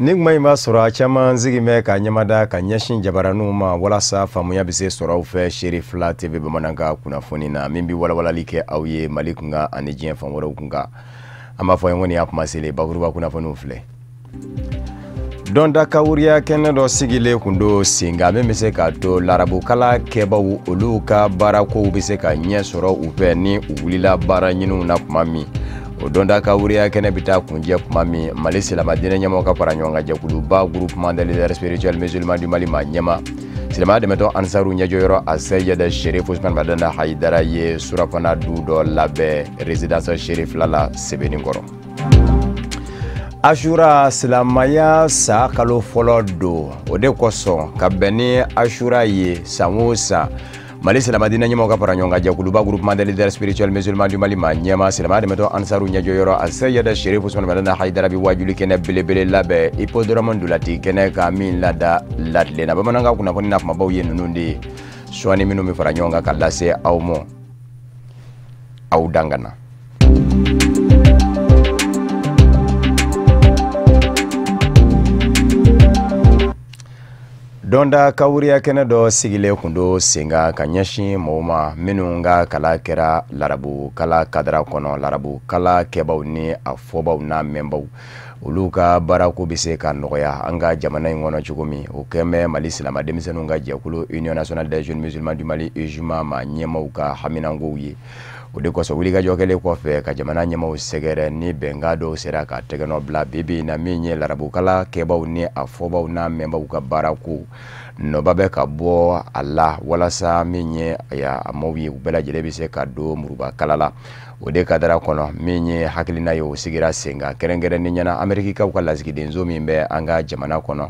Ni kuma in b'a sɔrɔ a caman sigi bɛ ka ɲɛmada ka ɲɛsin jabaraninw ma walasa faamuya bɛ se sɔrɔ aw fɛ Cherifla TV bamanankan kunnafoni na min bɛ walawalali kɛ aw ye Mali kunkan ani diɲɛ fan wɛrɛw kunkan. An b'a fɔ ye ko nin y'a kuma selen bakuruba kunnafoniw filɛ. Dɔnta kawuriya kɛnɛ dɔ sigilen kun don sen kan min bɛ se k'a to larabukala kɛbaw olu ka baarakow bɛ se ka ɲɛ sɔrɔ u fɛ ni u wulila baara ɲiniw na tuma min. O dɔnta kawuriya kɛnɛ bɛ taa kunjɛ tuma min Mali silamɛ diinɛ ɲɛmɔgɔw ka fara ɲɔgɔn kan jɛkuluba groupement des leaders spirituels musulmans du Mali maa ɲɛma silamɛya dɛmɛtɔn Ansaru ɲɛjɔyɔrɔ a Seyid Cherif Ousmane Madani Hayidara ye surafana du dɔ labɛn résidence Cherifla la Sebenikɔrɔ. Ashura silamɛya san kalo fɔlɔ don, o de kosɔn ka bɛn ni Ashura ye san o san Mali silamɛ diinɛ ɲɛmɔgɔw ka fara ɲɔgɔn kan jɛkuluba groupement des leaders spirituels musulmans du Mali maa ɲɛma silamɛya dɛmɛtɔn Ansaru ɲɛjɔyɔrɔ a Seyid Cherif Ousmane Madani Hayidara bɛ wajuli kɛnɛ belebele labɛn hippodrome ndolati kɛnɛ kan min lada latilenna. Bamanankan kunnafoni na kumabaw ye ninnu de ye sɔɔni minnu bɛ fara ɲɔgɔn kan ka lase aw ma aw dangana. Dɔnda kawuriya kɛnɛ dɔ sigilen kun don sen kan ka ɲɛsin mɔgɔw ma minnu ka kala kɛra larabukala kadara kɔnɔ. Larabukala kɛbaw ni a fɔbaw n'a mɛnbaw olu ka baarako bɛ se ka nɔgɔya an ka jamana in kɔnɔ cogo min. O kɛn bɛ Mali silamɛ denmisɛnninw ka jɛkulu Union nationale des jeunes musulmans du Mali UJMA maa ɲɛmaw ka haminankow ye. O de kosɔn wulikajɔ kɛlen kɔfɛ ka jamana ɲɛmaw sɛgɛrɛ ni bɛnkan dɔw sera ka tɛgɛnɔ bila bi bi in na min ye larabukala kɛbaw ni a fɔbaw n'a mɛnbaw ka baarako nɔba bɛ ka bɔ a la walasa min ye a maaw ye u bɛɛ lajɛlen bɛ se ka don murubakala la. O de kadara kɔnɔ min ye hakilina ye o sigira sen kan kɛrɛnkɛrɛnnenya la Amerikikaw ka lasigidenso min bɛ an ka jamana kɔnɔ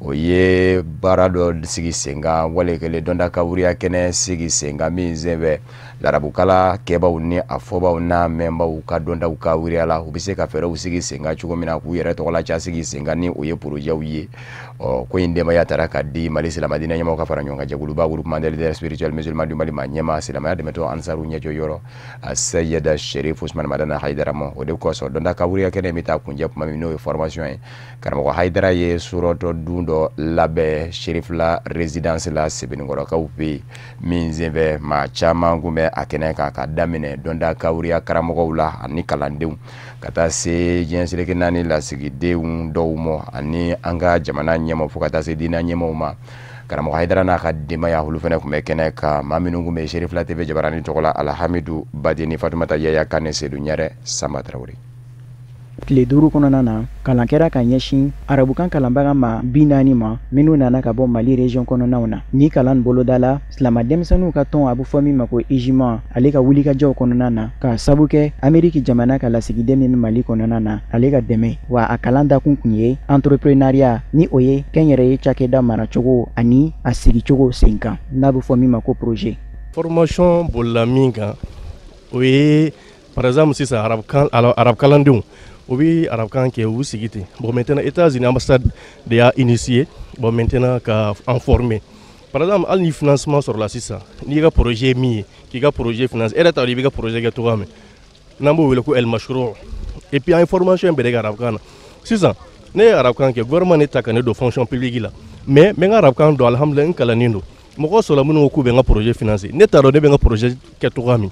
o ye baara dɔ sigi sen kan wale kelen dɔnta kawuriya kɛnɛ sigi sen kan min senfɛ larabukala kɛbaw ni a fɔbaw n'a mɛnbaw ka dɔntaw kawuriya la u bɛ se ka fɛɛrɛw sigi sen kan cogo min na k'u yɛrɛ tɔgɔla ca sigi sen kan ni o ye porojɛw ye. Ɔ ko in denbaya taara ka di Mali silamɛ diinɛ ɲɛmɔgɔw ka fara ɲɔgɔn kan jɛkuluba groupement des leaders spirituels musulmans du Mali maa ɲɛma silamɛya dɛmɛtɔn Ansaru ɲɛjɔyɔrɔ a Seyid Cherif Ousmane Madani Hayidara ma. O de kosɔn dɔnta kawuriya kɛnɛ bɛ taa kunjɛ tuma min n'o ye formation ye, karamɔgɔ Hayidara ye surɔtɔ dun dɔ labɛn Cherifla résidence la Sebenikɔrɔkaw fɛ yen min senfɛ maa caman kun bɛ a kɛnɛ kan ka daminɛ dɔnta kawuriya karamɔgɔw la ani kalandenw ka taa se diɲɛ seleke naani lasigidenw dɔw ma ani an ka jamana ɲɛmaw fo ka taa se diinɛ ɲɛmaw ma. Karamɔgɔ Hayidara n'a ka denbaya olu fana tun bɛ kɛnɛ kan. Maa minnu tun bɛ Cherifla TV jabaranin tɔgɔ la Alhamidu Badeni Fatumata Yaya Kane Sedu Ɲɛrɛ Sanba Tarawele. Tile 5 kɔnɔna na kalan kɛra ka ɲɛsin arabukan kalanbaga ma 40 ma minnu nana ka bɔ Mali région kɔnɔnaw na. Ni kalan boloda la silamɛ denmisɛnninw ka tɔn a bɛ fɔ min ma ko UJMA ale ka wulikajɔw kɔnɔna na ka sabu kɛ Ameriki jamana ka lasigiden min bɛ Mali kɔnɔna na ale ka dɛmɛ. Wa a kalan dakun kun ye entrepreneuriat ni o ye kɛnyɛrɛye cakɛda maracogo ani a sigicogo sen kan n'a bɛ fɔ min ma ko projet. Formation bolila min kan o ye par exemple sisan arabkalandenw o bɛ arabukan kɛ u sigi ten. Bon maintenant États-Unis ambassade de y'a initié bon maintenant ka en former. Par exemple hali ni financement sɔrɔla sisan n'i ka projet ye min ye k'i ka projet finance e yɛrɛ t'a dɔn i b'i ka projet kɛ cogoya min n'an b'o wele ko El Mashru. Et puis an ye formation bɛɛ de kɛ arabukan na. Sisan ne ye arabukan kɛ gouvernement ne ta ka ne don fonction publique la mais n bɛ n ka arabukan dɔn alhamdulilayi n kalannen don. Mɔgɔ sɔrɔla minnu ko k'u bɛ n ka projet financer ne t'a dɔn ne bɛ n ka projet kɛ cogoya min.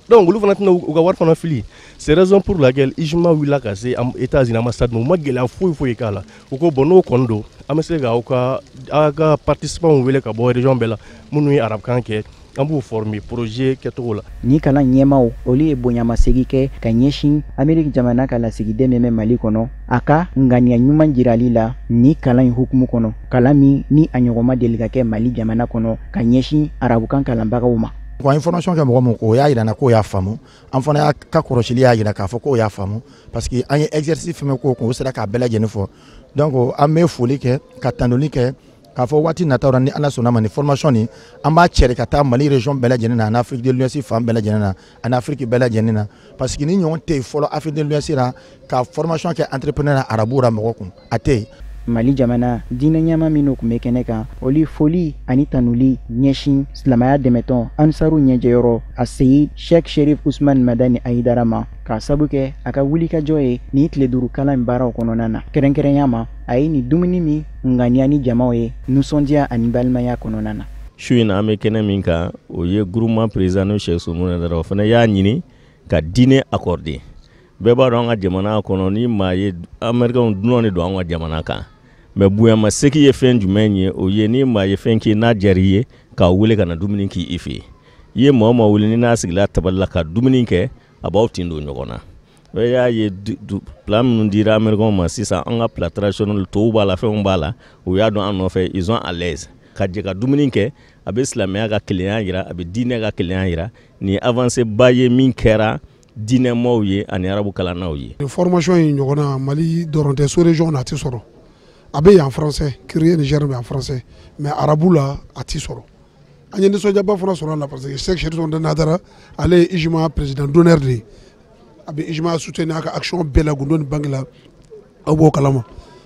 Donc olu fana tɛna u ka wari fana fili. C'est raison pour laquelle UJMA wulila ka se États-Unis ambassade ma u ma gɛlɛya foyi foyi k'a la. U ko bon n'o kɔni don an bɛ se k'aw ka aw ka participants wele ka bɔ région bɛɛ la minnu ye arabukan kɛ an b'u former projet kɛcogo la. Ni kalan ɲɛmaaw olu ye bonyamasegin kɛ ka ɲɛsin Ameriki jamana ka lasigiden min bɛ Mali kɔnɔ a ka ŋaniya ɲuman jirali la ni kalan in hukumu kɔnɔ kalan min ni a ɲɔgɔn ma deli ka kɛ Mali jamana kɔnɔ ka ɲɛsin arabukan kalanbagaw ma. An ye formation kɛ mɔgɔ min kun o y'a jira n na k'o y'a faamu an fana y'a ka kɔlɔsili y'a jira k'a fɔ k'o y'a faamu parce que an ye exercice fɛn fɛn k'o kun o sera k'a bɛɛ lajɛlen fɔ. Donc an bɛ foli kɛ ka tanuli kɛ k'a fɔ waati nataw la ni Ala sɔnna ma nin formation nin an b'a cɛri ka taa Mali région bɛɛ lajɛlen na ani Afrique de l'Ouest fan bɛɛ lajɛlen na ani Afrique bɛɛ lajɛlen na parce que ni ɲɔgɔn tɛ yen fɔlɔ Afrique de l'Ouest la ka formation kɛ entrepreneur arabu la mɔgɔ kun a tɛ yen. Mali jamana diinɛ ɲɛmaa minnu tun bɛ kɛnɛ kan olu foli ani tanuli ɲɛsin silamɛya dɛmɛtɔn Ansaru ɲɛjɛyɔrɔ a Seyid Sheikh Cherif Ousmane Madani Hayidara ma K'a sabu kɛ a ka wulikajɔ ye nin tile 5 kalan in baaraw kɔnɔna na. Kɛrɛnkɛrɛnya ma, a ye nin dumuni min ŋaniya ni jamaw ye nisɔndiya ani balimaya kɔnɔna na. Su in na, an bɛ kɛnɛ min kan, o ye groupement président n'o Cheikh Soumouna Dara, o fana y'a ɲini ka dîner accordé. Bɛɛ b'a dɔn, an ka jamana kɔnɔ, ni maa ye américain dunan de don an ka jamana kan, mais bonyamasegin ye fɛn jumɛn ye? O ye ni maa ye fɛn k'i n'a diyara i ye, k'a wele ka na dumuni k'i fɛ yen. I ye maa o maa wele, ni n'a sigila tabali la ka dumuni kɛ, a b'aw tin don ɲɔgɔn na. O y'a ye, plat minnu dira américain ma sisan, an ka plat traditionnel tow b'a la, fɛnw b'a la, u y'a dɔn an nɔfɛ, ils sont à l'aise ka jɛ ka dumuni kɛ. A bɛ silamɛya ka kelenya yira, a bɛ diinɛ ka kelenya yira. Nin ye avancée ba ye min kɛra diinɛmaw ye ani arabu kalannaw ye. Formation in ɲɔgɔnna, Mali dɔrɔn tɛ, sous région na a tɛ sɔrɔ. A bɛ yan français, Kiri Niger bɛ yan français, mais arabu la a tɛ sɔrɔ. An ye nisɔndiyaba fana sɔrɔ a la, parce que Cheikh Chérif Nadara, ale ye IJMA président d'honneur de ye. A bɛ IJMA soutenir a ka action bɛɛ la, gundo ni banque la, aw b'o kalama.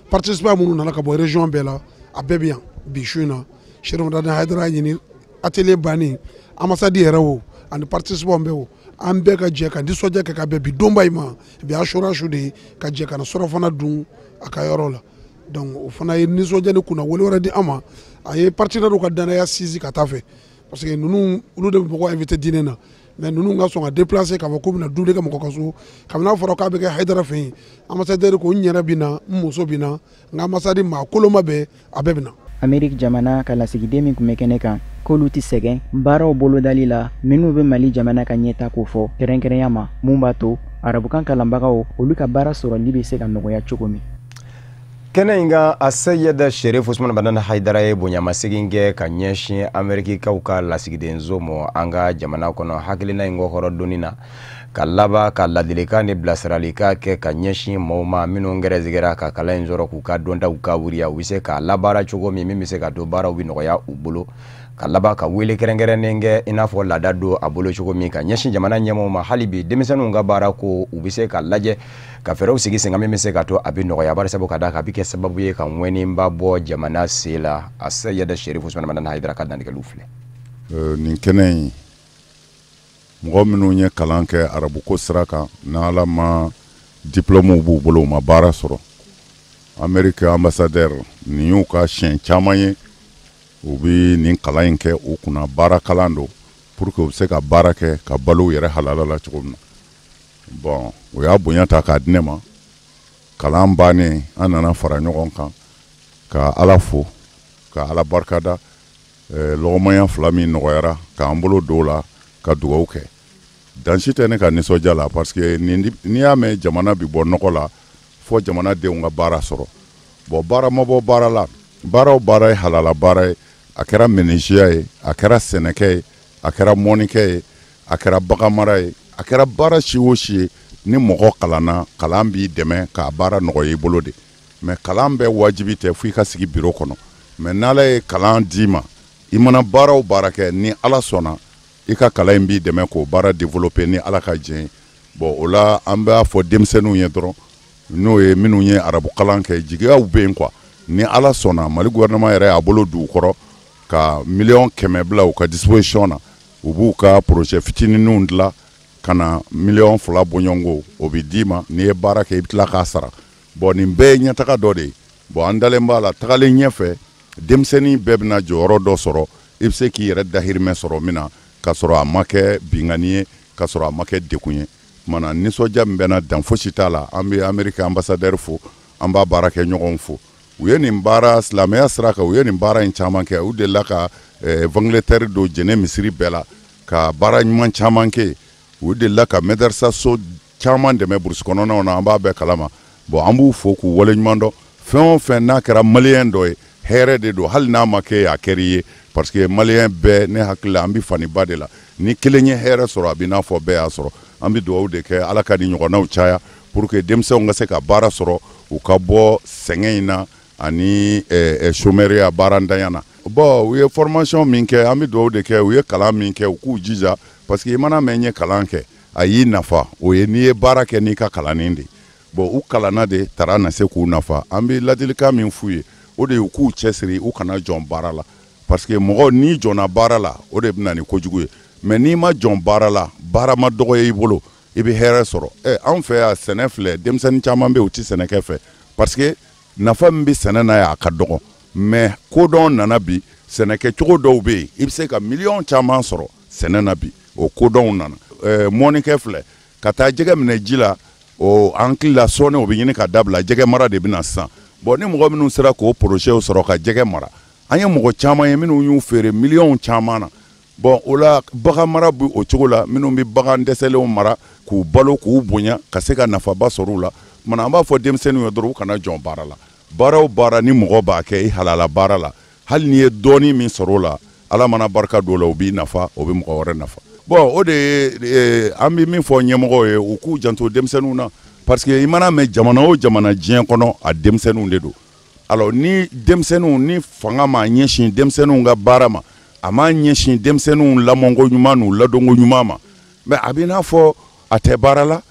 Participants minnu nana ka bɔ région bɛɛ la, a bɛɛ bɛ yan bi su in na. Chérif Nadara ɲini atelier bannen, ambassade yɛrɛ o ani participants bɛɛ o, an bɛɛ ka jɛ ka nisɔndiya kɛ ka bɛn bi donba in ma. Bi Asura su de ye, ka jɛ ka na surafana dun a ka yɔrɔ la. Donc o fana ye nisɔndiya ni kunna wele wɛrɛ di an ma. A ye partenaire ka danaya sinsin ka taa fɛ, parce que ninnu, olu de bɛ mɔgɔw invité dîner na, mais ninnu ka sɔn ka déplacer k'a fɔ k'u bɛna dumuni kɛ mɔgɔ ka so. Kabini n'a fɔra k'a bɛ kɛ Hayidara fɛ yen, ambassadeur ko n yɛrɛ bɛ na, n muso bɛ na, n ka ambassade maa koloma bɛɛ, a bɛɛ bɛ na. Ameriki jamana ka lasigiden min tun bɛ kɛnɛ kan, k'olu tɛ sɛgɛn baaraw bolodali la minnu bɛ Mali jamana ka ɲɛta ko fɔ, kɛrɛnkɛrɛnya ma mun b'a to arabukan kalanbagaw olu ka baara sɔrɔli bɛ se ka nɔgɔya cogo min. Kɛnɛ in kan, a Seyid Sherif Usman Madani Hayidara ye bonyamasegin kɛ ka ɲɛsin Amerikikaw ka lasigidenso ma an ka jamana kɔnɔ hakilina in kɔkɔrɔ donni na, ka laban ka ladilikan ni bilasiralikan kɛ ka ɲɛsin maaw ma minnu gɛrɛsɛgɛra ka kalan in sɔrɔ, k'u ka dɔntaw ka wuriya, u bɛ se k'a labaara cogo min, min bɛ se ka to baaraw bɛ nɔgɔya u bolo. Ka laban ka wele kɛrɛnkɛrɛnnen kɛ, i n'a fɔ laada don a bolo cogo min, ka ɲɛsin jamana ɲɛmɔgɔw ma, hali bi denmisɛnninw ka baara ko u bɛ se ka lajɛ ka fɛɛrɛw sigi sen kan min bɛ se ka to a bɛ nɔgɔya, bari sabu ka d'a kan a bɛ kɛ sababu ye ka ŋɛniba bɔ jamana sen la. A Seyid Sherif Usman Madani Hayidara ka dantigɛliw filɛ. Nin kɛnɛ in, mɔgɔ minnu ye kalan kɛ arabuko sira kan, n'Ala ma diplôme b'u bolo, u ma baara sɔrɔ, Amérique ambassadeur nin y'u ka siɲɛ caman ye u bɛ nin kalan in kɛ u kunna. Baara kalan don pour que u bɛ se ka baara kɛ ka balo u yɛrɛ halala la cogo min na. Bon, o y'a bonya ta k'a di ne ma. Kalan bannen, an nana fara ɲɔgɔn kan ka Ala fo, ka Ala barikada lɔgɔmanya 2 min nɔgɔyara, k'an bolo don o la ka dugawu kɛ. Dan si tɛ ne ka nisɔndiya la, parce que n'i y'a mɛn jamana bi bɔ nɔgɔ la, fɔ jamanadenw ka baara sɔrɔ. Bon, baara ma bɔ baara la, baara o baara ye halala baara ye, a kɛra menuisier ye, a kɛra sɛnɛkɛ ye, a kɛra mɔnikɛ ye, a kɛra baganmara ye, a kɛra baara si o si ye, ni mɔgɔ kalanna, kalan b'i dɛmɛ k'a baara nɔgɔya i bolo de. Mais kalan bɛɛ wajibi tɛ fo i ka sigi biro kɔnɔ. Mais n'Ala ye kalan d'i ma, i mana baara o baara kɛ, ni Ala sɔnna, i ka kalan in b'i dɛmɛ k'o baara développer ni Ala ka diɲɛ ye. Bon, o la an b'a fɔ denmisɛnninw ye dɔrɔn, n'o ye minnu ye arabu kalan kɛ, jigiyaw bɛ yen quoi. Ni Ala sɔnna, Mali gouvernement yɛrɛ y'a bolo d'u kɔrɔ ka miliyɔn 100 bila u ka disposition na, u b'u ka projet fitininw dilan ka na miliyɔn 2 bɔɲɔgɔnko, o bɛ d'i ma. N'i ye baara kɛ, i bɛ tila k'a sara. Bon, nin bɛɛ ye ɲɛtaga dɔ de ye. Bon, an dalen b'a la, tagalen ɲɛfɛ, denmisɛnnin bɛɛ bɛna jɔyɔrɔ dɔ sɔrɔ, i bɛ se k'i yɛrɛ dahirimɛ sɔrɔ min na, k'a sɔrɔ a ma kɛ binkanni ye, k'a sɔrɔ a ma kɛ degun ye. Kumana nisɔndiya min bɛ na, dan fosi t'a la. An bɛ Ameriki ambassadeur fo, an b'a baarakɛ ɲɔgɔnw fo. U ye nin baara silamɛya sira kan, u ye nin baara in caman kɛ. U delila ka Angleterre don Jɛnɛ misiri bɛɛ la ka baara ɲuman caman kɛ. U delila ka madarasa so caman dɛmɛ burusi kɔnɔnaw na, an b'a bɛɛ kalama. Bon, an b'u fo k'u waleɲuman dɔn. Fɛn o fɛn n'a kɛra maliyɛn dɔ ye, hɛrɛ de don, hali n'a ma kɛ a kɛr'i ye, parce que maliyɛn bɛɛ, ne hakili la, an bɛ faniba de la. Ni kelen ye hɛrɛ sɔrɔ, a bɛ n'a fɔ bɛɛ y'a sɔrɔ. An bɛ dugawu de kɛ, Ala ka nin ɲɔgɔnnaw caya pour que denmisɛnw ka se ka baara sɔrɔ, u ka bɔ sɛgɛn in na ani chômeur baarantanya na. Bon, u ye formation min kɛ, an bɛ dugawu de kɛ. U ye kalan min kɛ, u k'u jija, parce que i mana mɛn n ye kalan kɛ, a y'i nafa, o ye n'i ye baara kɛ n'i ka kalannen de. Bon, u kalanna de taara na se k'u nafa. An bɛ ladilikan min f'u ye, o de ye u k'u cɛsiri, u kana jɔn baara la, parce que mɔgɔ n'i jɔnna baara la, o de bɛ na ni kojugu ye. Mais n'i ma jɔn baara la, baara ma dɔgɔya i bolo. i bɛ hɛrɛ sɔrɔ. Anw fɛ yan sɛnɛ filɛ, denmisɛnnin caman bɛ yen u tɛ sɛnɛ kɛ fɛ parce que nafa min bɛ sɛnɛ na yan a ka dɔgɔ, mais kodɔn nana bi, sɛnɛkɛcogo dɔw bɛ yen i bɛ se ka miliyɔn caman sɔrɔ sɛnɛ na bi, o kodɔnw nana. Mɔnikɛ filɛ, ka taa jɛgɛ minɛ ji la, o an hakili la sɔɔni o bɛ ɲini ka dabila, jɛgɛ mara de bɛ na sisan. Bon ni mɔgɔ minnu sera k'o projet sɔrɔ ka jɛgɛ mara, an ye mɔgɔ caman ye minnu y'u feere miliyɔn caman na. Bon o la bagan mara bɛ o cogo la, minnu bɛ bagan dɛsɛlenw mara k'u balo k'u bonya ka se ka nafaba sɔrɔ u la. Kumana an b'a fɔ denmisɛnninw ye dɔrɔn u kana jɔn baara la. Baara o baara ni mɔgɔ b'a kɛ i halala baara la, hali n'i ye dɔɔnin min sɔrɔ o la, Ala mana barika don o la, o b'i nafa, o bɛ mɔgɔ wɛrɛ nafa. Bon o de ye an bɛ min fɔ ɲɛmɔgɔw ye, u k'u janto denmisɛnninw na, parce que i mana mɛn jamana o jamana diɲɛ kɔnɔ, a denmisɛnninw de don. Alors ni denmisɛnninw ni fanga m'a ɲɛsin denmisɛnninw ka baara ma, a m'a ɲɛsin denmisɛnninw lamɔnko ɲuman n'u ladonko ɲuman ma, mais a bɛ n'a fɔ a tɛ baara la,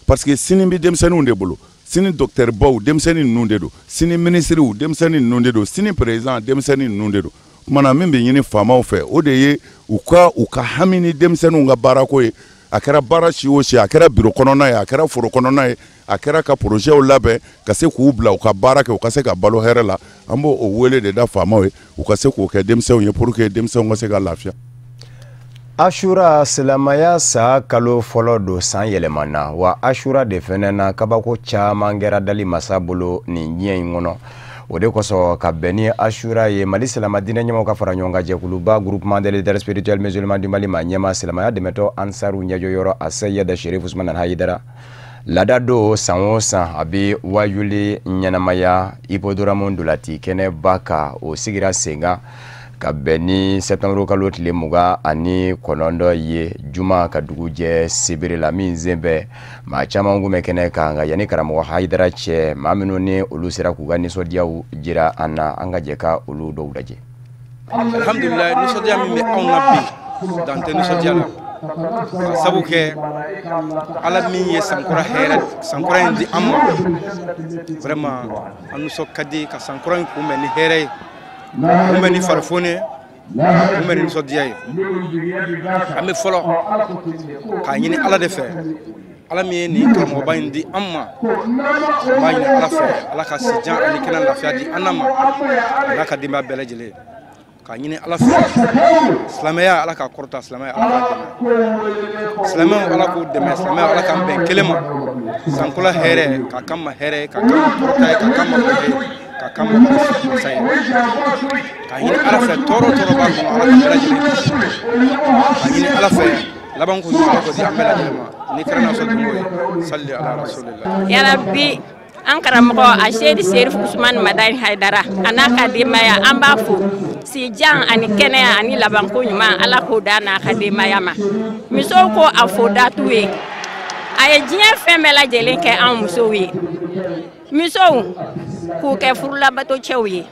parce que sini bɛ denmisɛnninw de bolo. Sini docteur baw denmisɛnnin ninnu de don, sini ministres denmisɛnnin ninnu de don, sini président denmisɛnnin ninnu de don. Kumana min bɛ ɲini faamaw fɛ, o de ye u ka hami ni denmisɛnninw ka baarako ye. A kɛra baara si o si, a kɛra bureau kɔnɔna ye, a kɛra foro kɔnɔna ye, a kɛra ka projetw labɛn ka se k'u bila u ka baara kɛ, u ka se ka balo hɛrɛ la. An b'o o wele de da faamaw ye, u ka se k'o kɛ denmisɛnw ye pour que denmisɛnw ka se ka lafiya. Ashura silamɛya san kalo fɔlɔ don san yɛlɛmana, wa Ashura de fɛnɛ na kabako caman kɛra dali masa bolo nin diɲɛ in kɔnɔ. O de kosɔn ka bɛn ni Ashura ye, Mali silamɛ diinɛ ɲɛmɔgɔw ka fara ɲɔgɔn kan jɛkuluba groupement des leaders spirituels musulmans du Mali ma ɲɛma silamɛya dɛmɛtɔ Ansaru ɲɛjɔyɔrɔ a Seyid Sherif Usman Hayidara laada don san o san a bɛ wajuli ɲɛnamaya hippodrome ndolati kɛnɛba kan. O sigira sen kan ka bɛn ni septembre kalo tile 29 ye, juma ka dugu jɛ sibiri la, min sen bɛ maa caman kun bɛ kɛnɛ kan. Nka yanni karamɔgɔ Hayidara cɛ, maa minnu ni olu sera k'u ka nisɔndiyaw jira an na, an ka jɛ ka olu dɔw lajɛ. Alhamdulilayi, nisɔndiya min bɛ anw na bi, dan tɛ nisɔndiya la, ka sabu kɛ Ala min ye sankura hɛrɛ, sankura in di an ma, vraiment an nisɔn ka di ka sankura in kunbɛn ni hɛrɛ ye, kunbɛn ni farifoni, kunbɛn ni nisɔndiya ye. An bɛ fɔlɔ k'a ɲini Ala de fɛ, Ala min ye nin karamɔgɔba in di an ma, an b'a ɲini Ala fɛ, Ala ka sijan ani kɛnɛ lafiya di an ma, a n'a ka denbaya bɛɛ lajɛlen. K'a ɲini Ala fɛ, silamɛya Ala k'a kɔrɔta, silamɛya Ala k'a dɛmɛ, silamɛw Ala k'u dɛmɛ, silamɛya Ala k'an bɛn kelen ma, sankola hɛrɛ k'a k'an ma hɛrɛ, k'a k'an ma kɔrɔta ye, k'a k'an ma bonya ye, k'a k'an ma masa ye. K'a ɲini Ala fɛ, tɔɔrɔ tɔɔrɔ b'a kɔnɔ, Ala k'an bɛɛ lajɛlen kisi. K'a ɲini Ala fɛ, laban ko ɲuman Ala k'o di an bɛɛ lajɛlen ma, ni kɛra n'a sɔrɔ dungo ye, salli ala rasulillah. Yarabi, an karamɔgɔ a Seyid Sherif Usman Madani Hayidara a n'a ka denbaya, an b'a fo sijan ani kɛnɛya ani labanko ɲuman, Ala k'o d'a n'a ka denbaya ma. Musow ko a fo da t'u ye, a ye diɲɛ fɛn bɛɛ lajɛlen kɛ an musow ye. Musow k'u kɛ furulabato cɛw ye,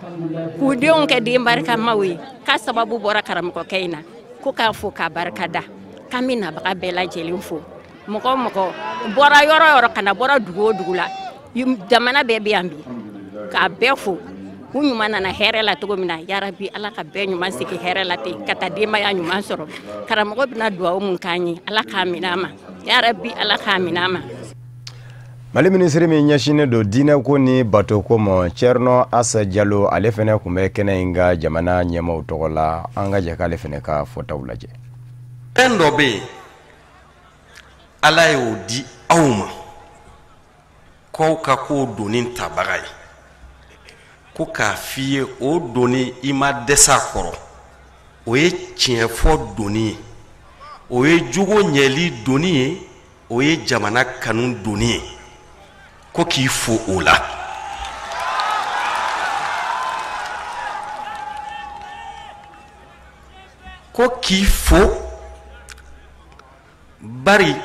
k'u denw kɛ den barikamaw ye, k'a sababu bɔra karamɔgɔkɛ in na, ko k'a fo k'a barika da. K'an bɛ nabaga bɛɛ lajɛlen fo, mɔgɔ o mɔgɔ bɔra yɔrɔ o yɔrɔ ka na, bɔra dugu o dugu la, jamana bɛɛ bɛ yan bi, k'a bɛɛ fo. U ɲuman nana hɛrɛ la cogo min na, yarabi Ala ka bɛɛ ɲuman sigi hɛrɛ la ten, ka taa denbaya ɲuman sɔrɔ. Karamɔgɔ bɛna dugawu mun k'an ye, Ala k'a minɛ a ma, yarabi Ala k'a minɛ a ma. Mali minisiri min ɲɛsinnen don diinɛko ni batoko ma, Thierno Assa Diallo, ale fɛnɛ tun bɛ kɛnɛ in ka jamana ɲɛmaaw tɔgɔ la. An ka jɛ k'ale fɛnɛ ka fɔtaw lajɛ. Fɛn dɔ bɛ yen, Ala y'o di aw ma k'aw ka k'o doni tabaga ye, ko k'a f'i ye o doni i ma dɛsɛ a kɔrɔ, o ye tiɲɛfɔ doni ye, o ye jogo ɲɛli doni ye, o ye jamana kanu doni ye, ko k'i fo o la. Ko k'i fo bari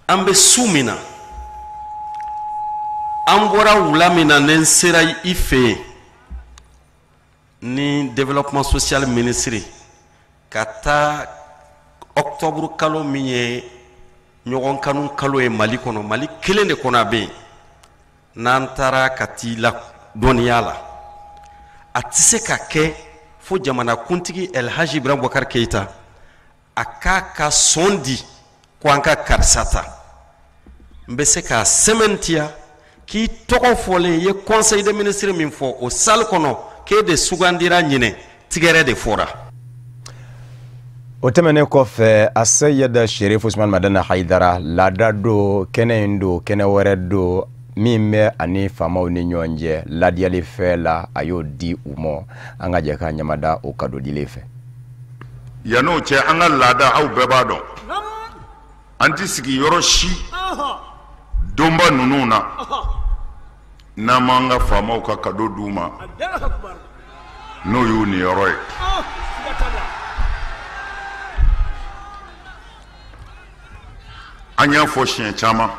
an bɛ su min na, an bɔra wula min na, ne sera i fɛ yen ni développement social ministre ka taa octobre kalo min ye ɲɔgɔn kanu kalo ye Mali kɔnɔ, Mali kelen de kɔnɔ a bɛ yen, n'an taara ka t'i la dɔnniya la, a tɛ se ka kɛ fo jamanakuntigi El Hadji Ibrahim Boubacar Keïta a k'a ka sɔn di ko an ka karisa ta, n bɛ se k'a sɛmɛntiya k'i tɔgɔ fɔlen i ye conseil des ministres min fɔ o salle kɔnɔ k'e de sugandira ɲinɛ, tigɛrɛ de fɔra. O tɛmɛnen kɔfɛ, Aseyida Sherif Usman Madani Hayidara, laada don, kɛnɛ in don, kɛnɛ wɛrɛ don min bɛ ani faamaw ni ɲɔgɔn cɛ ladiyali fɛ la, a y'o di u ma. An ka jɛ ka ɲamada o kado dilen fɛ. Yan'o cɛ, an ka laada, aw bɛɛ b'a dɔn, an tɛ sigi yɔrɔ si donba ninnu na n'an m'an ka faamaw ka kado d'u ma, n'o y'u niyɔrɔ ye. An y'a fɔ siɲɛ caman,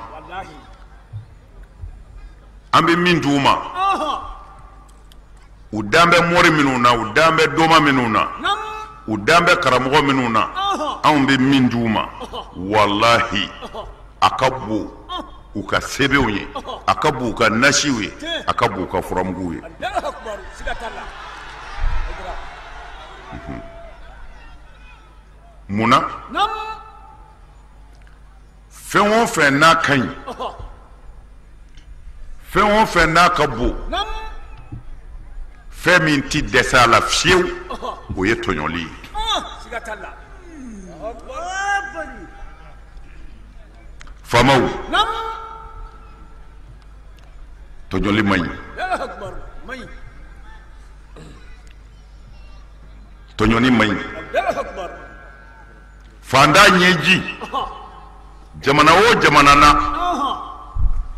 an bɛ min d'u ma, u dan bɛ mori minnu na, u dan bɛ doma minnu na, u dan bɛ karamɔgɔ minnu na, anw bɛ min d'u ma, walahi a ka bon u ka sɛbɛnw ye, a ka bon u ka nasiw ye, a ka bon u ka furamuguw ye. Mun na? Fɛn o fɛn n'a ka ɲi, fɛn o fɛn n'a ka bon, fɛn min ti dɛsɛ a la fiyewu, o ye tɔɲɔli ye. Faamaw, tɔɲɔli man ɲi, tɔɲɔni man ɲi. Fantan ɲɛji, jamana o jamana na,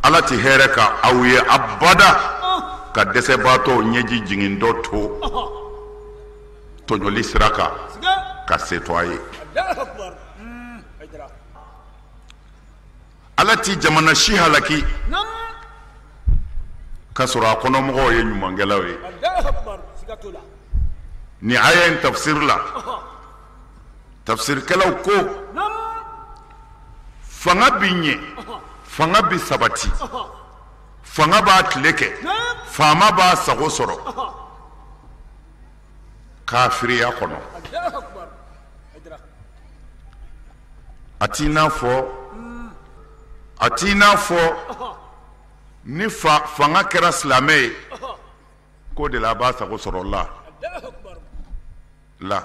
Ala ti hɛrɛ ka aw ye abada ka dɛsɛbaatɔw ɲɛji jigin dɔ to tɔɲɔli sira kan ka se to a ye. Ala ti jamana si halaki k'a sɔrɔ a kɔnɔmɔgɔw ye ɲumankɛlaw ye. Ni aya in tafsir la, tafsirikɛlaw ko fanga bi ɲɛ, fanga bi sabati, fanga b'a tile kɛ, faama b'a sago sɔrɔ kafiriya kɔnɔ. A t'i n'a fɔ ni fanga kɛra silamɛ ye k'o de la a b'a sago sɔrɔ la la.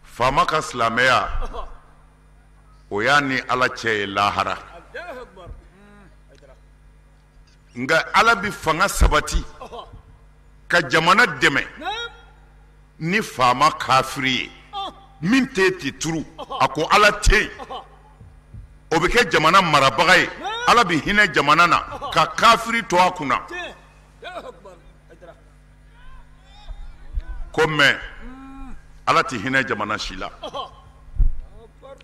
Faama ka silamɛya, o y'a ni Ala cɛ ye lahara. Nka Ala bi fanga sabati ka jamana dɛmɛ ni faama kafiri ye min tɛ ti turu, a ko Ala tɛ yen, o bɛ kɛ jamana marabaga ye. Ala bi hinɛ jamana na ka kafiri to a kunna. Ko mɛ Ala ti hinɛ jamana si la,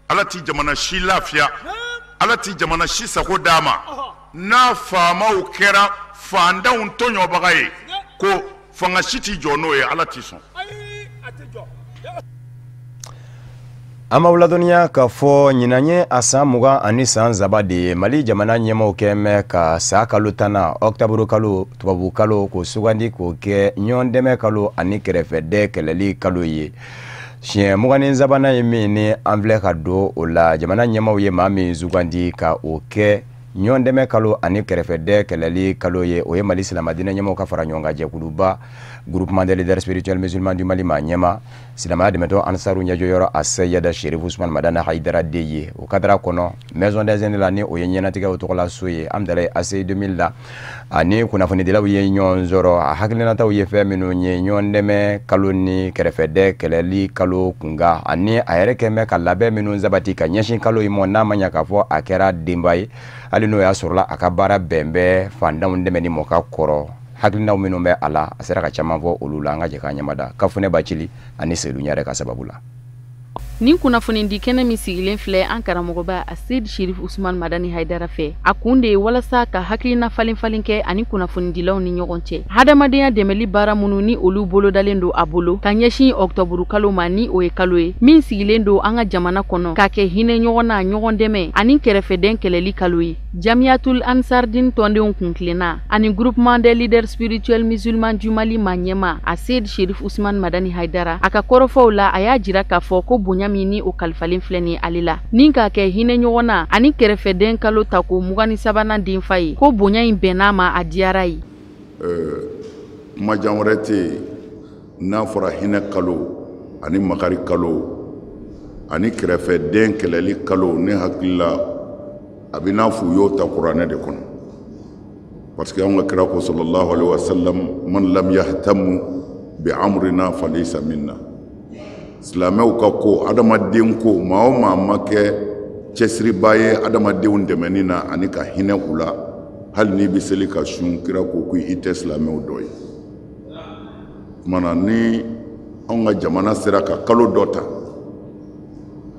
Ala ti jamana si lafiya, Ala ti jamana si sago d'a ma n'a faamaw kɛra fantanw tɔɲɔbaga ye, ko fanga si ti jɔ n'o ye, Ala ti sɔn. An b'aw ladɔnniya k'a fɔ ɲinan ye a san 23 de ye Mali jamana ɲɛmaaw kɛ mɛn ka san kalo 10nan ɔkutɔburu kalo, tubabu kalo, k'o sugandi k'o kɛ ɲɔgɔn dɛmɛ kalo ani kɛrɛfɛdɛn kɛlɛli kalo ye. Siɲɛ 23nan ye min ni an filɛ ka don o la, jamana ɲɛmaaw ye maa min sugandi ka o kɛ ɲɔgɔn dɛmɛ kalo ani kɛrɛfɛdɛn kɛlɛli kalo ye, o ye Mali silamɛdinɛ ɲɛmaaw ka fara ɲɔgɔn kan jɛkuluba Groupement des leaders spirituels musulmans du Mali maa ɲɛma, silamɛya dɛmɛtɔ Ansaru ɲɛjɔyɔrɔ Aseyida Sherif Usman Madani Hayidara de ye. O kadara kɔnɔ, Maison des Aînés la, ni o ye ɲɛnatigɛw tɔgɔla so ye, Amdalaye ACI 2000 la, ani kunnafonidilaw ye ɲɔgɔn sɔrɔ. A hakilinataw ye fɛn minnu ye ɲɔgɔn dɛmɛ kalo ni kɛrɛfɛdɛn kɛlɛli kalo kunkan, ani a yɛrɛ kɛn bɛ ka labɛn minnu sabati ka ɲɛsin kalo in ma, n'a ma ɲɛ k'a fɔ a kɛra denba ye, hali n'o y'a sɔrɔla a ka baara bɛn bɛ fantanw dɛmɛni mɔ ka kɔrɔ. Hakilinaw minnu bɛ a la, a sera ka caman fɔ olu la. An ka jɛ k'an ɲɛmada Kafunɛ Bacili ani Seydou Ɲare ka sababu la. Nin kunnafonidi kɛnɛ min sigilen filɛ an karamɔgɔba Aseyid Sherif Usman Madani Hayidara fɛ, a kun de ye walasa ka hakilina falen falen kɛ ani kunnafonidilaw ni ɲɔgɔn cɛ, hadamadenya dɛmɛli baara minnu ni olu bolodalen don a bolo ka ɲɛsin ɔkutɔburu kalo ma, ni o ye kalo ye min sigilen don an ka jamana kɔnɔ k'a kɛ hinɛ ɲɔgɔn na, ɲɔgɔn dɛmɛ ani kɛrɛfɛdɛn kɛlɛli kalo ye. Jamiyatul Ansardin tɔndenw kuntilenna ani Groupement des leaders spirituels musulmans du Mali maa ɲɛma Aseyid Sherif Usman Madani Hayidara, a ka kɔrɔfɔw la, a y'a jira k'a fɔ ko bonya bonya min ni o kalifalen filɛ nin ale la, ni k'a kɛ hinɛ ɲɔgɔn na ani kɛrɛfɛden kalo tako 23nan denfa ye, ko bonya in bɛnn'a ma, a diyara ye. Kuma jan wɛrɛ tɛ yen n'a fɔra hinɛ kalo ani makari kalo ani kɛrɛfɛden kɛlɛli kalo, ne hakili la a bɛ n'a fɔ u y'o ta kuranɛ de kɔnɔ, parce que anw ka kira ko sallallahu alaihi wa sallam, man lam yahtamu bi amrina falaysa minna. Silamɛw ka ko, adamaden ko, maa o maa ma kɛ cɛsiriba ye adamadenw dɛmɛni na ani ka hinɛ u la, hali n'i bɛ seli ka sun, kira ko ko i tɛ silamɛw dɔ ye. Kumana ni anw ka jamana sera ka kalo dɔ ta,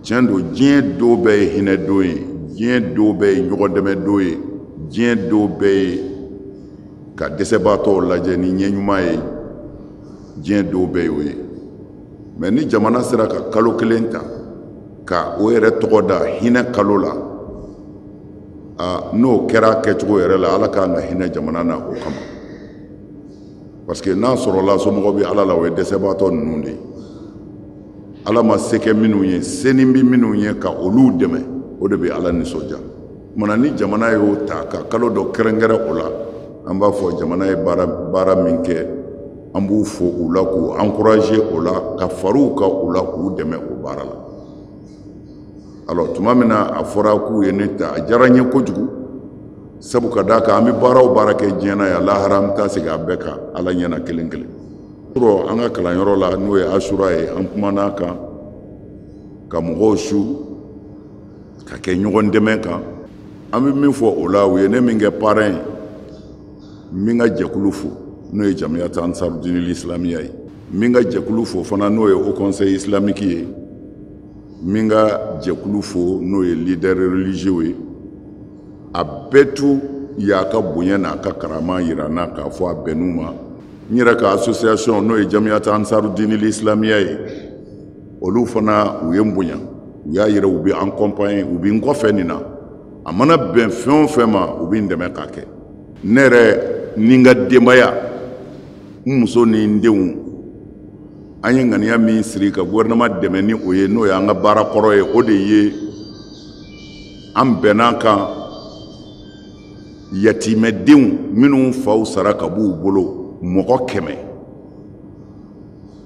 tiɲɛ don, diɲɛ don bɛɛ ye hinɛ don ye, diɲɛ don bɛɛ ye ɲɔgɔn dɛmɛ don ye, diɲɛ don bɛɛ ye ka dɛsɛbaatɔw lajɛ ni ɲɛ ɲuman ye, diɲɛ don bɛɛ y'o ye. Mɛ ni jamana sera ka kalo kelen ta ka o yɛrɛ tɔgɔ da hinɛ kalo la, n'o kɛra kɛcogo yɛrɛ la, Ala k'an ka hinɛ jamana na o kama, parce que n'a sɔrɔla somɔgɔ bɛ Ala la, o ye dɛsɛbaatɔ ninnu de ye. Ala ma se kɛ minnu ye, seni bɛ minnu ye, ka olu dɛmɛ, o de bɛ Ala nisɔndiya. Kumana ni jamana y'o ta ka kalo dɔ kɛrɛnkɛrɛn o la, an b'a fɔ jamana ye baara min kɛ, an b'u fo u la, k'u encourager o la, ka far'u kan u la, k'u dɛmɛ o baara la. Alors tuma min na a fɔra k'u ye ne ta, a diyara n ye kojugu, sabu ka d'a kan an bɛ baara o baara kɛ diɲɛ na yan, lahara an bɛ taa segin a bɛɛ kan Ala ɲɛna kelen kelen. Yɔrɔ an ka kalanyɔrɔ la, n'o ye Asura ye, an kumana a kan ka mɔgɔw su ka kɛ ɲɔgɔn dɛmɛ kan. An bɛ min fɔ o la, u ye ne min kɛ parrain ye, n bɛ n ka jɛkulu fo, n'o ye Jamiyatu Ansarudinil Islamiya ye, n bɛ n ka jɛkulu fo fana, n'o ye Haut Conseil islamique ye, n bɛ n ka jɛkulu fo, n'o ye leader religieux ye. A bɛɛ tu y'a ka bonya n'a ka karama yira n na k'a fɔ a bɛnn'u ma. N yɛrɛ ka association, n'o ye Jamiyatu Ansarudinil Islamiya ye, olu fana u ye n bonya, u y'a yira u bɛ an accompagner, u bɛ n kɔfɛ nin na, a mana bɛn fɛn o fɛn ma, u bɛ n dɛmɛ k'a kɛ. Ne yɛrɛ ni n ka denbaya, n muso ni n denw, an ye ŋaniya min siri ka gouvernement dɛmɛ ni o ye, n'o y'an ka baara kɔrɔ ye, o de ye an bɛnn'a kan yatimɛdenw minnu faw sara ka b'u bolo mɔgɔ 100,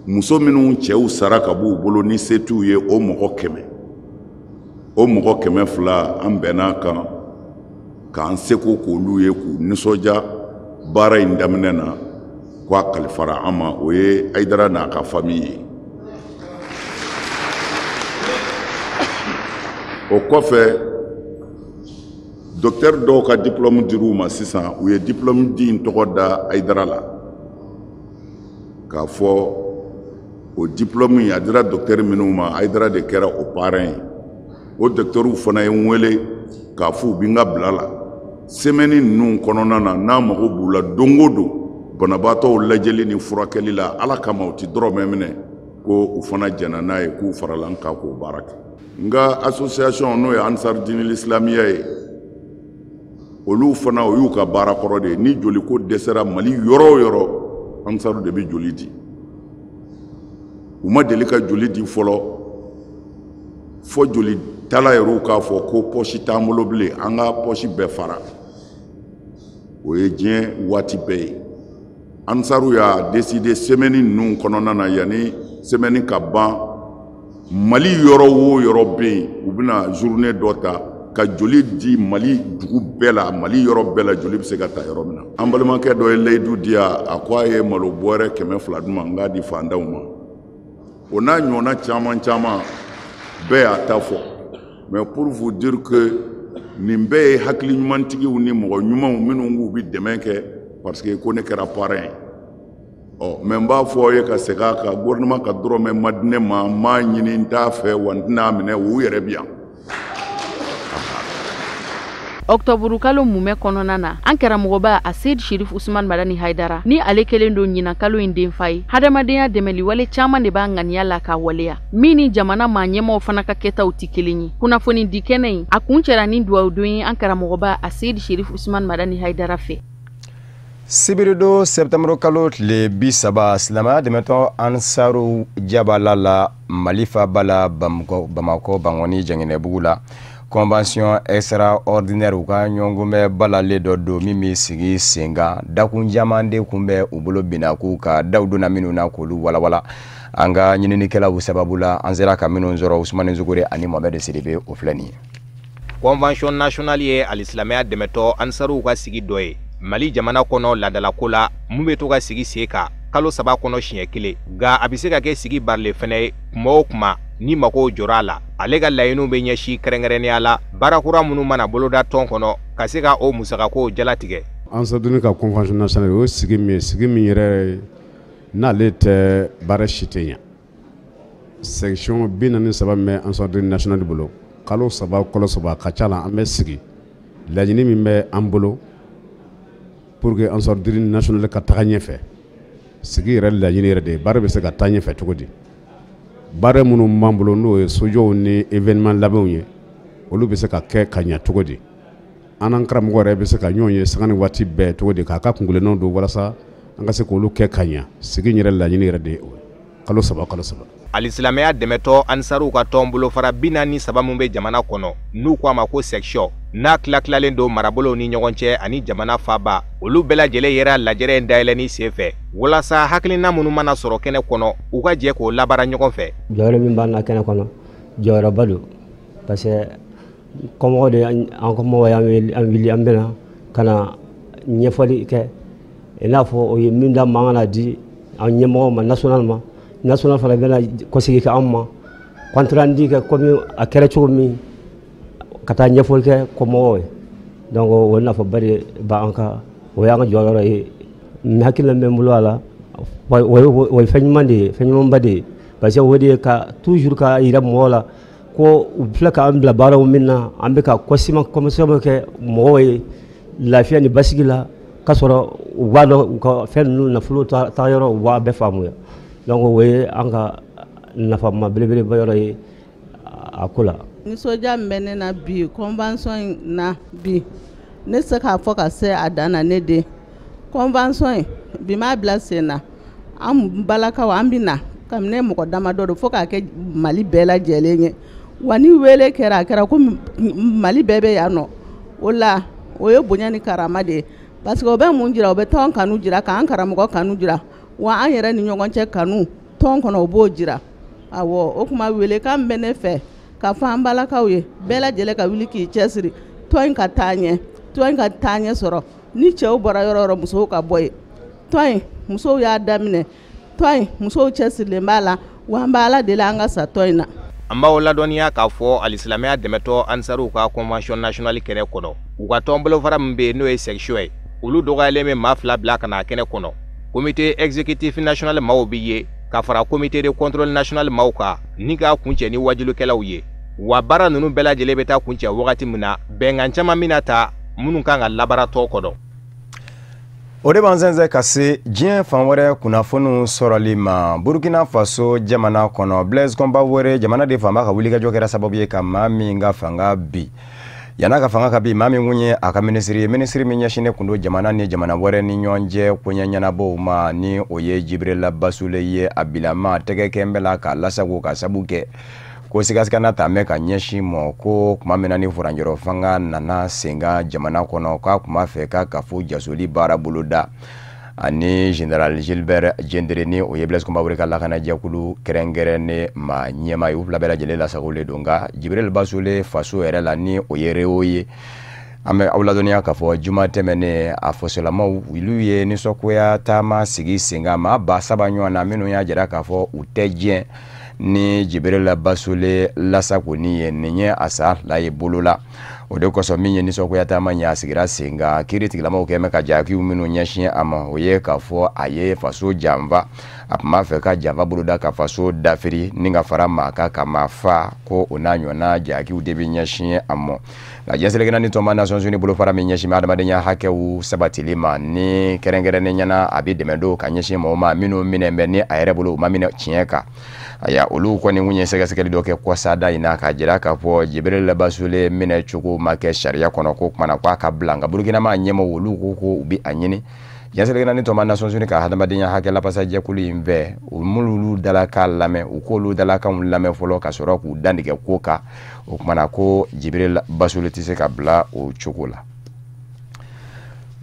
muso minnu cɛw sara ka b'u bolo ni se t'u ye o mɔgɔ 100, o mɔgɔ 200, an bɛnn'a kan k'an seko k'olu ye, k'u nisɔndiya baara in daminɛ na, k'a kalifara an ma, o ye Hayidara n'a ka famille ye. O kɔfɛ, docteur dɔw ka diplôme dir'u ma sisan, u ye diplôme di in tɔgɔ da Hayidara la, k'a fɔ o diplôme in a dira docteur minnu ma, Hayidara de kɛra o parrain ye. O docteurw fana ye n wele k'a fɔ u bɛ n ka bila la semaine ninnu kɔnɔna na, n'a mago b'u la don o don banabaatɔw lajɛli ni furakɛli la, Ala kama u ti dɔrɔmɛ minɛ, ko u fana jɛnna n'a ye, k'u farala n kan k'o baara kɛ. N ka association, n'o ye Ansarudinil Islamiya ye, olu fana o y'u ka baara kɔrɔ de ye. Ni joliko dɛsɛra Mali yɔrɔ o yɔrɔ, Ansaru de bɛ joli di. U ma deli ka joli di fɔlɔ, fo joli tala yɛrɛw k'a fɔ ko pɔsi t'an bolo bilen, an ka pɔsi bɛɛ fara. O ye diɲɛ waati bɛɛ ye. Ansaru y'a décidé semaine ninnu kɔnɔna na, yanni semaine ka ban, Mali yɔrɔ o yɔrɔ bɛ yen, u bɛna journée dɔ ta ka joli di Mali dugu bɛɛ la, Mali yɔrɔ bɛɛ la, joli bɛ se ka ta yɔrɔ min na. An balimakɛ dɔ ye layidu di yan, a ko a ye malo bɔrɛ 200 d'u ma, n k'a di fantanw ma. O n'a ɲɔgɔnna caman caman, bɛɛ y'a ta fɔ. Mais pour vous dire que nin bɛɛ ye hakili ɲumantigiw ni mɔgɔ ɲumanw minnu k'u bɛ dɛmɛ kɛ, parce que ko ne kɛra parrain ye. Ɔ mais n b'a fɔ aw ye ka segin a kan, gouvernement ka dɔrɔmɛ ma di ne ma, n m'a ɲini, n t'a fɛ, wa n tɛna minɛ, u yɛrɛ bi yan. Ɔktɔburu kalo mumɛ kɔnɔna na, an karamɔgɔba Aseyid Sherif Usman Madani Hayidara, ni ale kelen don ɲinan kalo in denfa ye, hadamadenya dɛmɛliwale caman de b'a ŋaniya la k'a waleya, min ni jamana maa ɲɛmaw fana ka kɛtaw tɛ kelen ye. Kunnafoni di kɛnɛ in a kuncɛra ni duwawudon ye an karamɔgɔba Aseyid Sherif Usman Madani Hayidara fɛ. Sibiridon septembre kalo tile 30, silamɛya dɛmɛtɔn Ansaru jabala la Mali faaba la Bamakɔ Bankɔni Jɛngɛnɛbugu la, convention extraordinaire u ka ɲɔgɔnkunbɛn balalen dɔ don min bɛ sigi sen kan. Dakun caman de kun bɛ u bolo binna k'u ka daw donna minnu na k'olu walawala. An ka ɲininikɛlaw sababu la, an sera ka minnu sɔrɔ, Usumani Sogore ani Mohamed Sidibe, o filɛ nin ye. Convention nationale ye alisilamɛya dɛmɛtɔ Ansaruw ka sigi dɔ ye Mali jamana kɔnɔ laadalako la, mun bɛ to ka sigi sen kan kalo 3 kɔnɔ siɲɛ kelen. Nka a bɛ se ka kɛ sigi barilen fɛnɛ ye kuma o kuma ni magow jɔra a la. Ale ka laɲiniw bɛ ɲɛsin kɛrɛnkɛrɛnnenya la baara kura minnu mana boloda tɔn kɔnɔ, ka se ka o musakakow jalatigɛ. Ansarudini ka convention nationale, o ye sigi min ye, sigi min yɛrɛ n'ale tɛ baara si tɛ ɲɛ. Section 43 min bɛ Ansarudini nationale bolo, kalo 3 kalo 3 ka ca la, an bɛ sigi laɲini min bɛ an bolo pour que Ansarudini nationale ka taga ɲɛfɛ. Sigi yɛrɛ laɲini yɛrɛ de ye baara bɛ se ka taa ɲɛfɛ cogo di. Baara minnu b'an bolo, n'o ye sojɔw ni événement labɛnw ye, olu bɛ se ka kɛ ka ɲɛ cogo di. An n'an karamɔgɔ yɛrɛ bɛ se ka ɲɔgɔn ye sanga ni waati bɛɛ cogo di, k'a ka kunkelennaw don walasa an ka se k'olu kɛ ka ɲɛ. Sigi yɛrɛ laɲini yɛrɛ de ye o ye kalo 3 kalo 3. Alisilamɛya dɛmɛtɔ Ansaruw ka tɔn bolofara 43 min bɛ jamana kɔnɔ, n'u ko a ma ko section, n'a tila-tilalen don marabolow ni ɲɔgɔn cɛ ani jamana faaba, olu bɛɛ lajɛlen yera lajɛrɛ in dayɛlɛnni senfɛ walasa hakilina minnu mana sɔrɔ kɛnɛ kɔnɔ, u ka jɛ k'o labaara ɲɔgɔn fɛ. Jɔyɔrɔ min b'an na kɛnɛ kɔnɔ, jɔyɔrɔba don, parce que kɔmɔgɔw de an kɔmɔgɔw y'an wuli, an bɛna ka na ɲɛfɔli kɛ, i n'a fɔ o ye min da man kan na di an ɲɛmɔgɔw ma, national ma. National fana bɛna kɔsegin kɛ anw ma, compte rendu kɛ komi a kɛra cogo min, ka taa ɲɛfɔli kɛ kɔmɔgɔw ye. Donc o nafaba de b'an kan, o y'an ka jɔyɔrɔ ye. N hakilina bɛ n bolo a la, o ye fɛn ɲuman de ye, fɛn ɲumanba de ye, parce que o de ye ka toujours ka yira mɔgɔw la ko u filɛ k'an bila baaraw min na, an bɛ ka kɔsima kɔmisɛnw kɛ mɔgɔw ye lafiya ni basigi la, k'a sɔrɔ u b'a dɔn u ka fɛn ninnu nafolo taa yɔrɔ, u b'a bɛɛ faamuya. Donc o ye an ka nafama belebeleba yɔrɔ ye a ko la. Nisɔndiya min bɛ ne na bi convention in na bi, ne tɛ se k'a fɔ ka se a dan na. Ne den, convention in bi m'a bila sen na, an balakaw an bɛ na kabini mɔgɔ damadɔ don fo k'a kɛ Mali bɛɛ lajɛlen ye. Wa ni wele kɛra, a kɛra ko Mali bɛɛ bɛ yan nɔ, o la o ye bonya ni karama de ye, parce que o bɛ mun jira? O bɛ tɔn kanu jira, k'an karamɔgɔ kanu jira, wa an yɛrɛ ni ɲɔgɔn cɛ kanu tɔn kɔnɔ, o b'o jira. Awɔ, o kuma welekan bɛ ne fɛ k'a fɔ an balakaw ye, bɛɛ lajɛlen ka wuli k'i cɛsiri tɔn in ka taa ɲɛ, tɔn in ka taa ɲɛ sɔrɔ. Ni cɛw bɔra yɔrɔ o yɔrɔ, musow ka bɔ yen. Tɔn in musow y'a daminɛ, tɔn in musow cɛsirilen b'a la, wa an bɛ Ala deli an ka sa tɔn in na. An b'aw ladɔnniya k'a fɔ alisilamɛya dɛmɛtɔ Ansaruw ka convention nationale kɛnɛ kɔnɔ, u ka tɔn bolofara min bɛ yen n'o ye section ye, olu dɔgɔyalen bɛ maa 2 bila ka na kɛnɛ kɔnɔ. Comité exécutif national maaw bɛ ye ka fara comité de contrôle national maaw kan ni k'a kuncɛ ni wajulikɛlaw ye. Wa baara ninnu bɛɛ lajɛlen bɛ taa kuncɛ wagati min na, bɛnkan caman bɛna ta minnu kan ka labaara tɔn kɔnɔ. O de b'an sɛnsɛn ka se diɲɛ fan wɛrɛ kunnafoniw sɔrɔli ma. Burkina Faso jamana kɔnɔ, Blaise Compaoré jamana de faama ka wulikajɔ kɛra sababu ye ka maa min ka fanga bi. Yan'a ka fanga ka bi, maa min kun ye a ka minisiri ye, minisiri min ɲɛsinnen kun don jamana ni jamana wɛrɛ ni ɲɔgɔn cɛ koɲɛ ɲɛnabɔw ma, ni o ye Jibrila Basule ye, a bilama tɛgɛ kɛn bɛ la k'a lasago ka sabu kɛ ko sigasigana ta mɛn ka ɲɛsin mɔ ko tuma min na ni furancɛrɔ fanga nana sen kan jamana kɔnɔ, k'a kun b'a fɛ k'a kafo jasoli baara boloda ani général Gilbert Diendéré, ni o ye Blaise Compaoré ka lakanajɛkulu kɛrɛnkɛrɛnnen maa ɲɛmaa ye. U fila bɛɛ lajɛlen lasagolen don, nka Jibril Basule faso yɛrɛ la, ni o ye Réo ye, an bɛ aw ladɔnniya k'a fɔ juma tɛmɛnen a fasolamaw olu ye nisɔngoya taama sigi sen kan, maa 3000 ɲɔgɔn na, minnu y'a jira k'a fɔ u tɛ diɲɛ ni Jibril Basule lasagoni ye. Nin ye a san 2 ye bolo la. O de kosɔn min ye nisɔngoya taama ye, a sigira sen kan. Kiiri tigilamaw kɛn bɛ ka jakiw minnu ɲɛsin a ma, o ye k'a fɔ a ye faso janfa, a tun b'a fɛ ka janfa boloda ka faso dafiri ni ka fara maa kan ka maa fa, ko o n'a ɲɔgɔnna jakiw de bɛ ɲɛsin a ma. Nka diɲɛ seleke naani tɔnba Nations Unies bolofara min ɲɛsin bɛ adamadenya hakɛw sabatili ma, ni kɛrɛnkɛrɛnnen ɲɛna a bɛ dɛmɛ don ka ɲɛsin mɔgɔw ma minnu minɛ bɛ ni a yɛrɛ bolo u ma minɛ tiɲɛ kan. Aya, olu kɔni kun ye sɛgɛsɛgɛli dɔ kɛ kɔsada in na k'a jira k'a fɔ Jibril Basule minɛ cogo ma kɛ sariya kɔnɔ, ko kumana k'a ka bila. Nka Burukina maa ɲɛmɔgɔw olu ko ko u bɛ a ɲini Diɲɛ seleke naani tɔnba Nations Unies ka hadamadenya hakɛ lafasajɛkulu in fɛ, u m'olu dalakan lamɛn, u k'olu dalakanw lamɛn fɔlɔ ka sɔrɔ k'u dantigɛ ko kan. O kumana ko Jibril Basole tɛ se ka bila o cogo la.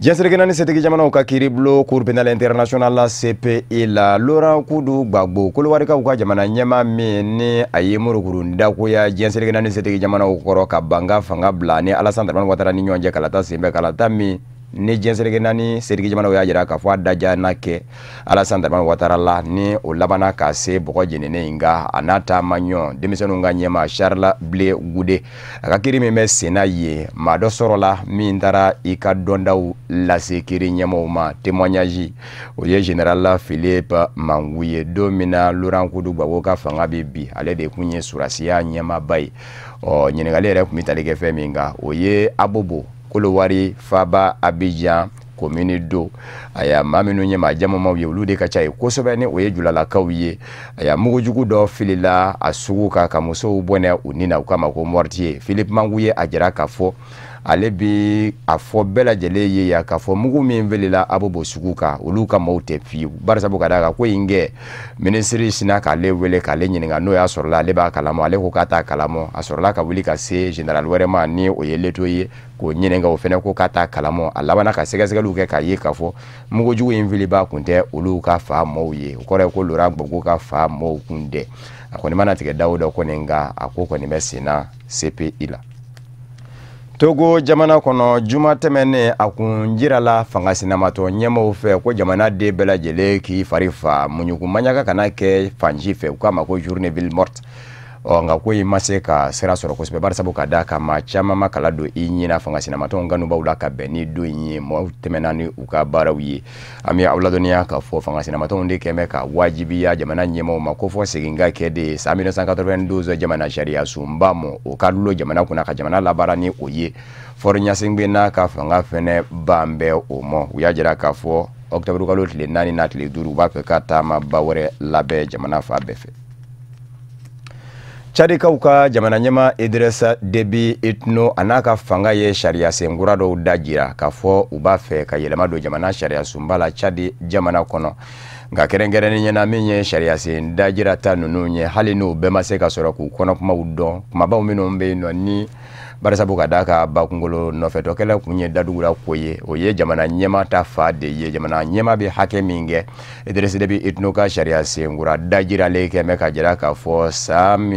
Diɲɛ seleke naani setigi jamanaw ka kiiribulon Cour pénale internationale la CPI la, Laurent Kudu Gbagbo, Kolowarikaw ka jamana ɲɛmaa min ni a ye murukuru dakoya diɲɛ seleke naani setigi jamanaw kɔrɔ ka ban ka fanga bila ni Alassane Dramane Ouattara ni ɲɔgɔn cɛ kalata senfɛ, kalata min ni diɲɛ seleke naani setigi jamanaw y'a jira k'a fɔ a daja na kɛ Alassane Dramane Ouattara la, ni o labanna ka se bɔgɔ jeninen in kan. A n'a taama ɲɔgɔn denmisɛnninw ka ɲɛmaa Charles Blé Goudé, a ka kiiri min bɛ senna yen, maa dɔ sɔrɔla min taara i ka dɔndaw lase kiiri ɲɛmaaw ma, témoignage, o ye général Philippe Mangou ye. Don min na Laurent Kudu Gbagbo ka fanga bɛ bi, ale de kun ye surasiya ɲɛmaaba ye. Ɔ ɲininkali yɛrɛ tun bɛ tali kɛ fɛn min kan, o ye Abobo Kolowari Faba Abidjan commune do. Aya, maa minnu ye maa jamamaw ye, olu de ka ca ye kosɛbɛ, ni o ye julalakaw ye. Aya, mugujugu dɔ filila a sugu kan ka musow bɔnɛ u ni na, u k'a ma ko mortier. Philippe Mangou ye a jira k'a fɔ ale bi a fɔ bɛɛ lajɛlen ye yan k'a fɔ mugu min filila Abobo sugu kan, olu ka maaw tɛ fiyewu, barisabu ka d'a kan ko in kɛ minisiri sinna k'ale wele k'ale ɲininka n'o y'a sɔrɔla ale b'a kalama, ale ko k'a t'a kalama. A sɔrɔla ka wuli ka se général wɛrɛ ma, ni o ye Leto ye, k'o ɲininka, o fɛnɛ ko k'a t'a kalama. A labanna ka sɛgɛsɛgɛliw kɛ k'a ye k'a fɔ mugujugu in filibaa kun tɛ olu ka fa maaw ye, o kɔrɔ ye ko Laurent Gbagbo ka fa maaw kun tɛ. A kɔni mana tigɛ da o da kɔni, nka a ko kɔni bɛ senna CPI la. Togo jamana kɔnɔ, juma tɛmɛnen a kun jirala fanga sinamatɔ ɲɛmaaw fɛ ko jamana den bɛɛ lajɛlen k'i fari fa muɲugu maɲaka kana kɛ fan si fɛ, u k'a ma ko journée ville morte. Ɔ nka ko in ma se ka sira sɔrɔ kosɛbɛ, barisabu ka d'a kan maa caman ma kala don i ɲin na fanga sinamatɔnw kanubaw la ka bɛn ni don in ye. Maaw tɛmɛna ni u ka baaraw ye. An bɛ aw ladɔnniya k'a fɔ fanga sinamatɔnw de kɛn bɛ ka wajibiya jamana ɲɛmaaw ma ko fɔ segin ka kɛ de san 1992 jamana sariya sunba mɔ, o ka dulon jamana kunna ka jamana labaara ni o ye. Faure Gnassingbé n'a ka fanga fɛnɛ ban bɛ o mɔ. U y'a jira k'a fɔ octobre kalo tile 4 n'a tile 5, u b'a fɛ ka taamaba wɛrɛ labɛn jamana fan bɛɛ fɛ. Tchadikaw ka jamana ɲɛmaa Idrissa Déby Itno a n'a ka fanga ye sariya senkura dɔw da jira k'a fɔ u b'a fɛ ka yɛlɛma don jamana sariya sunba la Tchad jamana kɔnɔ. Nka kɛrɛnkɛrɛnnen ɲɛna min ye sariya sen dajira ta ninnu ye, hali n'u bɛɛ ma se ka sɔrɔ k'u kɔnɔkumaw dɔn, kumabaw minnu bɛ yen nɔ ni barisabu ka d'a ka bakunkolo nɔfɛtɔkɛlɛ kun ye dadugula ko ye, o ye jamana ɲɛmaa ta fa de ye. Jamana ɲɛmaa bɛ hakɛ min kɛ, Idrissa Déby Itno ka sariya senkura dajiralen kɛ bɛ ka jira k'a fɔ san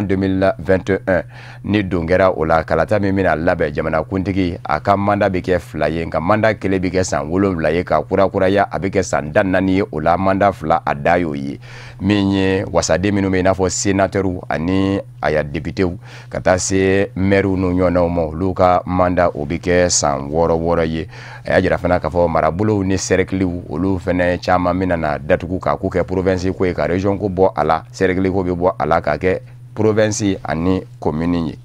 2021 ni don kɛra o la, kalata min bɛna labɛn jamanakuntigi a ka mandat bɛ kɛ 2 ye, nka mandat kelen bɛ kɛ san 7 ye, ka kurakuraya a bɛ kɛ san 14 ye. O la mandat 2 a da y'o ye. Min ye wasaden minnu bɛ i n'a fɔ sénateur ani aya députéw ka taa se maires n'u ɲɔgɔnnaw ma, olu ka mandat o bɛ kɛ san 6 ye. A y'a jira fana k'a fɔ marabolow ni cercles olu fana caman bɛna na datugu k'a ko kɛ province ko ye, ka région ko bɔ a la, cercle ko bɛ bɔ a la k'a kɛ province ani commune ye.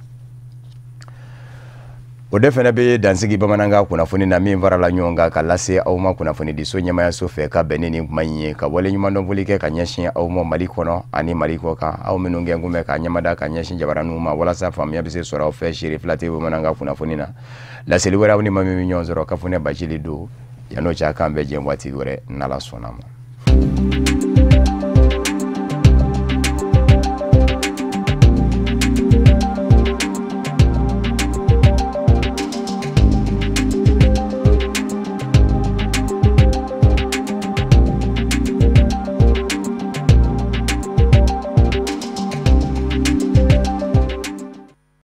O de fana bɛ dansigi bamanankan kunnafoni na min farala ɲɔgɔn kan ka lase aw ma kunnafonidiso ɲɛmayaso fɛ ka bɛn ni nin kuma in ye, ka wale ɲumandɔnfoli kɛ ka ɲɛsin aw ma Mali kɔnɔ ani Mali kɔ kan, aw minnu kɛ kun bɛ ka ɲɛmada ka ɲɛsin jabaraninw ma walasa faamuya bɛ se sɔrɔ aw fɛ Seri Fila TV bamanankan kunnafoni na. Laseli wɛrɛ aw ni maa min bɛ ɲɔgɔn sɔrɔ Kafunɛ Bacili don, yan'o cɛ a k'an bɛn diɲɛ waati wɛrɛ n'Ala sɔnna ma.